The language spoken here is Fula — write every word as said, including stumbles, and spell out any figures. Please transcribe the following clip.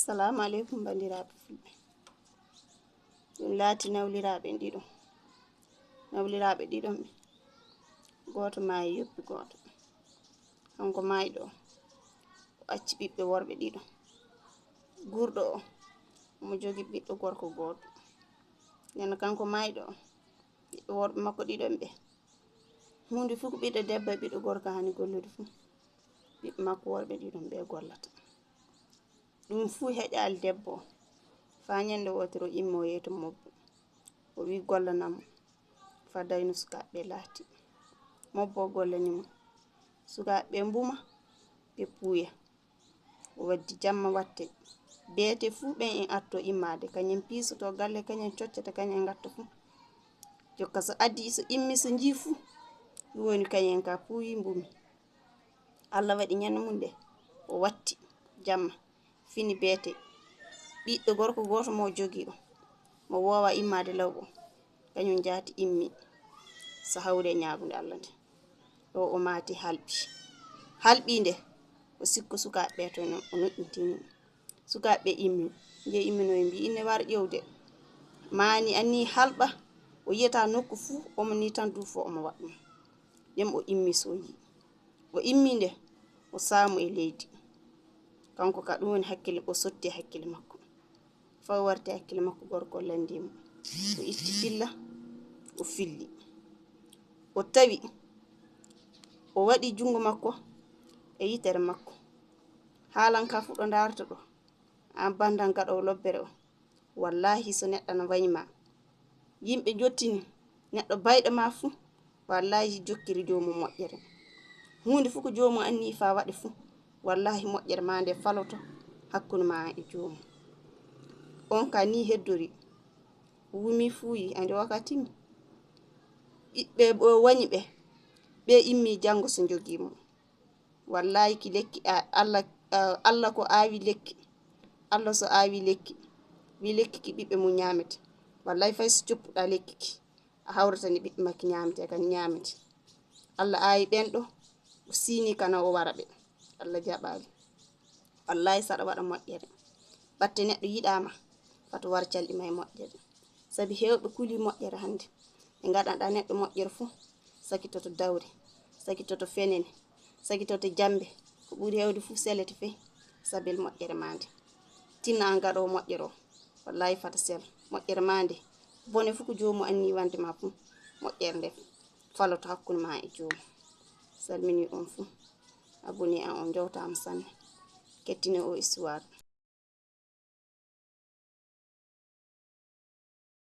Salaamu aleykum, banndiraaɓe fulɓe. Ɗum laati nawliraaɓe ɗiɗo. Nawliraaɓe ɗiɗon ɓe. Gooto maayi, yoppi gooto. Kanko maayɗo o, o acci ɓiɓɓe worɓe ɗiɗo. Guurɗo o, omo jogii ɓiɗɗo gorko gooto. Nden kanko maayɗo o, ɓiɓɓe worɓe makko ɗiɗon ɓe. Huunde fuu ko ɓiɗɗo debbo e ɓiɗɗo gorko haani gollude fuu, ɓiɓɓe makko worɓe ɗiɗon ɓe gollata. Ɗum fuu heƴaali debbo o. Faa ñande wootere o immi o yehi to mobbo. O wi'i gollanam mo faa daynu sukaaɓe laati. Mobbo o gollani mo. Sukaaɓe ɓe mbuma, ɓe puuya. O waddi jamma watte. Beete fuu ɓen en arto immaade. Kañen piisoto galle, kañen coccata, kañen ngatta fuu. Jokka so addi, so immi, so njii fuu. Ɗum woni kañen ka puuyi mbumi. Alla waɗi ñande mum nde, o watti jamma, fini beete. Ɓiɗɗo gorko gooto mo o jogii o, mo woowa immaade law o, kañum jaati immi, so hawri e ñaagunde Alla nde. Ɗo o maati halɓi. Halɓi nde, o sikko sukaaɓe ɓe to no, o nuɗɗintini. Sukaaɓe ɓe immi, nde immino e mbii, "Inne war ƴewde." Maani anni halɓa, o yiyata nokku fuu, omo ni tan duufo, omo waɗɗum. Ɗen o immi so yii. O immi nde, o saamu e leydi. Kanko ka ɗum woni hakkille, o sotti e hakkille makko. Faa o warti hakkille makko, gorko lanndii mo. O itti filla, o filli. O tawi, o waɗi junngo makko e yitere makko. Haalan ka fuu ɗo ndaarta ɗo, aan banndan gaɗoowo lobbere o. Wallaahi, so neɗɗo ana wañi ma, yimɓe jottini neɗɗo bayɗo ma fuu, wallaahi, jokkiri joomum moƴƴere. Huunde fuu ko joomum anni faa waɗa fuu, wallaahi, moƴƴere maa nde faloto hakkunde maa e joomum. On ka nii heddori, wumi fuuyi, andi o ka timmi. Ɓiɓɓe o wañi ɓe, ɓe immi janngo so njogii mo. Wallaahi, ki lekki, a-, Alla, a-, Alla ko aawi lekki. Alla so aawi lekki, wi lekki ki ɓiɓɓe mum ñaamete. Wallaahi, fay so coppuɗaa lekki ki, a hawrata ni ɓiɓɓe makki ñaamete, kan ñaamete. Alla aawi ɓen ɗo, o siini kana o wara ɓe. Alla jaɓaali. Wallaahi, saɗa waɗa moƴƴere. Batte neɗɗo yiɗaama, fato war calɗi ma e moƴƴere. Sabi heewɓe kulii moƴƴere hannde. Ɓe ngaɗanɗaa neɗɗo moƴƴere fuu, sakitoto dawre, sakitoto fenene, sakitoto jammbe. Ko ɓuri heewde fuu selete fey, sabil moƴƴere maa nde. Tinna aan gaɗoowo moƴƴere o, wallaahi fata sel. Moƴƴere maa nde, bone fuu ko joomum anni wande ma fuu, moƴƴere nde faloto hakkunde maa e joomum. Salmini on fuu. Abonné an on njowtaama sanne. Kettine o histoire.